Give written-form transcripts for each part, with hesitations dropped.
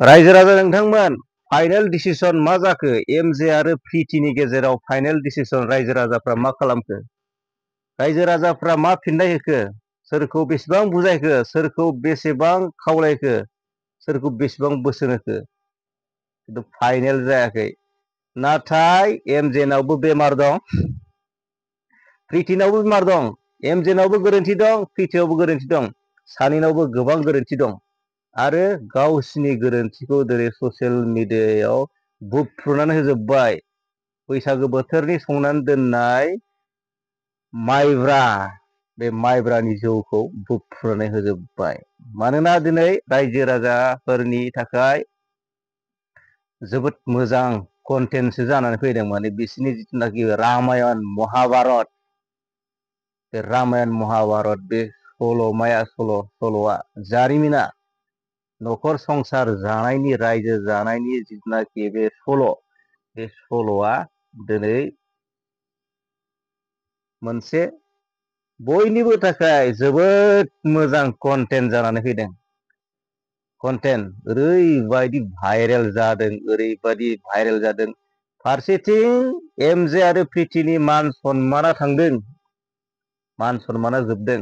रायजो राजा नोंथांमोन फाइनाल डिसिसन मा जाखो एमजे आरो प्रिटिनि गेजेराव फाइनाल डिसिसन रायजो राजाफ्रा मा खालामखो रायजो राजाफ्रा मा फिननाय होखो सोरखौ बेसेबां बुजायखो सोरखौ बेसेबां खावलायखो सोरखौ बेसेबां बोसोन होखो खिन्थु फाइनाल जायाखै नाथाय एमजेनावबो बेमार दं प्रिटिनावबो बेमार दं एमजेनावबो गोरोन्थि दं प्रिटिनावबो गोरोन्थि दं सानैनावबो गोबां गोरोन्थि दं आरो गावसिनि गोरोन्थिखौ दिनै ससियेल मिडियायाव बुफ्रुनानै होजोब्बाय बैसागो बोथोरनि संनानै दोननाय माइब्रा बे माइब्रानि जौखौ बुफ्रुनानै होजोब्बाय मानोना दिनै रायजो राजाफोरनि थाखाय जोबोद मोजां कन्टेन्टसो जानानै फैदों माने बिसिनि जिथुनाखि रामायण महाभारत बे रामायण महाभारत बे सल'माया सल'आ जारिमिना न'खर संसार जानायनि रायजो जानायनि जिथुनाखि बे सल'आ दिनै मोनसे बयनिबो थाखाय जोबोद मोजां कन्टेन्ट जानानै फैदों कन्टेन्ट ओरैबायदि भाइरेल जादों फारसेथिं एमजे आरो प्रिटिनि मान सन्माना थांदों मान सन्माना जोबदों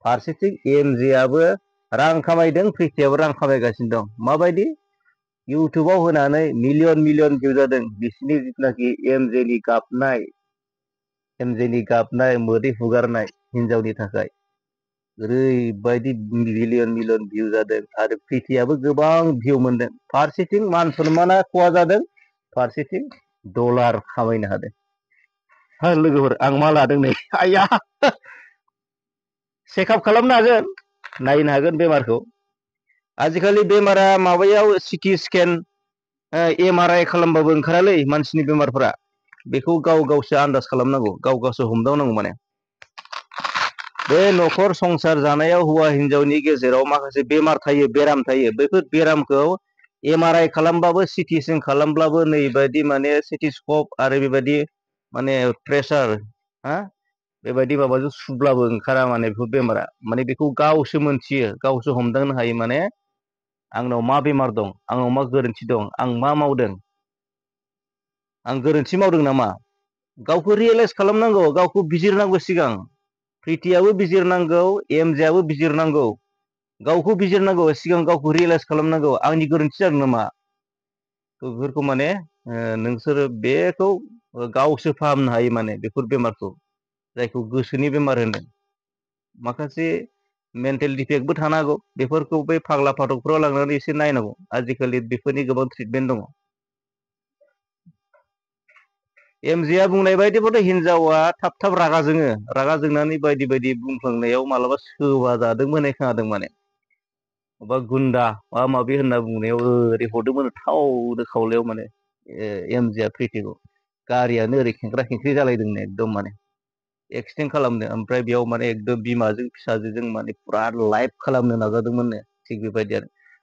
फारसेथिं एमजेआबो रां खामायदों प्रिटियाबो रां खामायगासिनो दं माबायदि इउटुबाव होनानै मिलियन भिउ जादों बिसिनि जिथुनाखि एमजेनि गाबनाय मोदै हुगारनाय हिनजावनि थाखाय ओरैबायदि मिलियन भिउ जादों आरो प्रिटियाबो गोबां भिउ मोनदों फारसेथिं मान सन्माना खहा जादों फारसेथिं डलार खामायनो हादों लोगोफोर आं मा लादों नै आया चेकआप खालामनो हागोन नायनो हागोन बेमारखौ आजिखालि बेमारा माबायाव सिटि स्केन एमआरआइ खालामबाबो ओंखारालै मानसिनि बेमारफोरा बेखौ गावसो आन्दाज खालामनांगौ गावसो हमदांनांगौ माने बे न'खर संसार जानायाव हौवा हिनजावनि गेजेराव माखासे बेमार थायो बेराम थायो बैफोर बेरामखौ एमआरआइ खालामबाबो सिटि स्केन खालामब्लाबो नैबायदि माने सिटिस्कप आरो बेबायदि माने प्रेसार बेबायदि माबाजों सुब्लाबो ओंखारा माने बेफोर बेमारा माने बेखौ गावसो मोनथियो गावसो हमदांनो हायो माने आंनाव मा बेमार दं आंनाव मा गोरोन्थि दं आं मा मावदों आं गोरोन्थि मावदों नामा गावखौ रियेलाइज खालामनांगौ गावखौ बिजिरनांगौ सिगां प्रिटियाबो बिजिरनांगौ एमजेआबो बिजिरनांगौ गावखौ बिजिरनांगौ सिगां गावखौ रियेलाइज खालामनांगौ आंनि गोरोन्थि जादों नामा बेफोरखौ माने नोंसोरो बेखौ गावसो फाहामनो हायो माने बेफोर बेमारखौ जायखौ गोसोनि बेमार होनदों माखासे मेन्टेल डिफेक्टबो थानो हागौ बेफोरखौ बै फाग्ला फाथकफ्राव लांनानै एसे नायनांगौ आजिखालि बेफोरनि गोबां ट्रिटमेन्ट दङ एमजेआ बुंनाय बायदिबाथ' हिनजावा थाब रागा जोंनानै बायदि बुंफ्लांनायाव मालाबा सोबा जादोंमोन होननाय खोनादों माने बा गुन्दा माबा माबि होनना बुंनायाव ओरै हरदोंमोन थावनो खावलायाव माने एमजेआ प्रिटिखौ गारियानो ओरै खेंख्रा खेंख्रि जालायदोंनो एकदम माने एक्सिडेन्ट खालामनो ओमफ्राय बेयाव माने एकदम बिमाजों फिसाजोजों माने फुरा लाइभ खालामनो नाजादोंमोननो थिग बेबायदि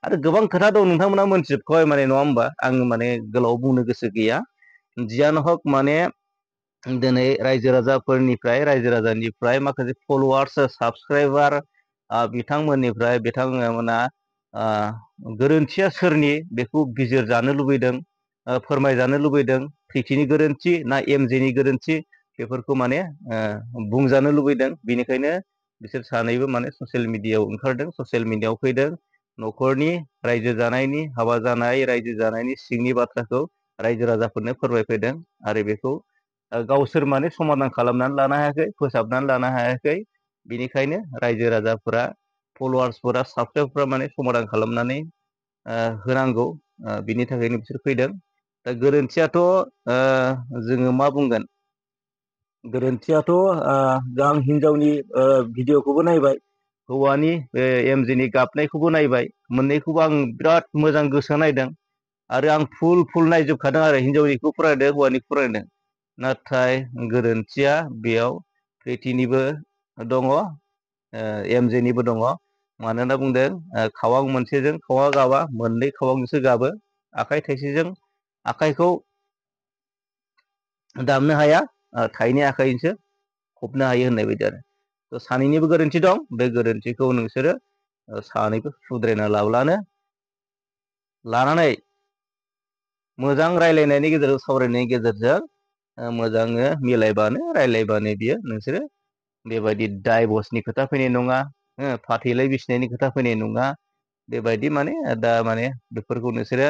आरो गोबां खोथा दं नोंथांमोना मोनथिजोबखाबाय माने नङा होमबा आं माने गोलाव बुंनो गोसो गैया जियानो हक माने दिनै रायजो राजानिफ्राय माखासे फल'वार्स साबसक्राइबार बिथांमोना गोरोन्थिया सोरनि बेखौ बिजिरजानो लुबैदों फोरमायजानो लुबैदों प्रिटिनि गोरोन्थि ना एमजेनि गोरोन्थि बेफोरखौ माने बुंजानो लुबैदों बेनिखायनो बिसोर सानैबो माने ससियेल मिडियायाव ओंखारदों ससियेल मिडियायाव फैदों न'खरनि रायजो जानायनि हाबा जानाय रायजो जानायनि सिंनि बाथ्राखौ रायजो राजाफोरनो फोरमायफैदों आरो बेखौ गावसोर माने समाधान खालामनानै लानो हायाखै फोसाबनानै लानो हायाखै बिनिखायनो रायजो राजाफोरा फल'वार्सफोरा साबसक्राइबरफोरा माने समाधान खालामनानै होनांगौ बिनि थाखायनो बिसोर फैदों दा गोरोन्थियाथ' जोङो मा बुंगोन गोरोन्थियाथ' आं हिनजावनि भिडिअ'खौबो नायबाय हौवानि एमजेनि गाबनायखौबो नायबाय मोननैखौबो आं बिराद मोजां गोसो नायदों आरो आं फुल नायजोबखादों आरो हिनजावनिखौ फरायदों हौवानिखौ फरायदों नाथाय गोरोन्थिया बेयाव प्रिटिनिबो दङ एमजेनिबो दङ मानो होनना बुंदों खावां मोनसेजों खावा गाबा मोननै खावांजोंसो गाबो आखाइ थाइसेजों आखाइखौ दामनो हाया थाइनै आखाइजोंसो खबनो हायो होननाय बायदि आरो सानैनिबो गोरोन्थि दं बे गोरोन्थिखौ नोंसोरो सानैबो सुद्रायना लाब्लानो लानानै मोजां रायलायनायनि गेजेरजों सावरायनायनि गेजेरजों मोजाङै मिलायबानो रायलायबानो बियो नोंसोरो बेबायदि डाइभर्सनि खोथा फैनाय नङा, फाथैलाय बिसिनायनि खोथा फैनाय नङा। बेबायदि माने दा माने बेफोरखौ नोंसोरो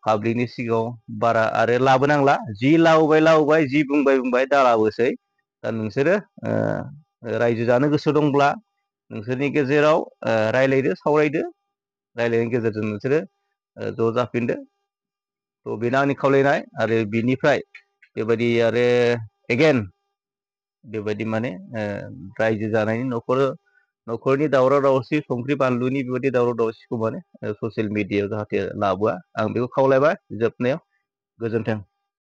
पाब्लिकनि सिगाङाव बारा आरो लाबोनांला। जि लाबोबाय जि बुंबाय दा लाबोसै। दा नोंसोरो रायजो जानो गोसो दंब्ला नोंसोरनि गेजेराव रायलायदो, सावरायदो। रायलायनायनि गेजेरजों नोंसोरो ज' जाफिनदो। थ' बेनो आंनि खावलायनाय। आरो बिनिफ्राय बेबायदि आरो एगेन बेबायदि माने रायजो जानायनि न'खरनि दावराव दावसि, संख्रि बानलुनि बेबायदि दावराव दावसिखौ माने ससियेल मिडियायाव जाहाथे लाबोआ, आं बेखौ खावलायबाय। जोबनायाव गोजोन्थों।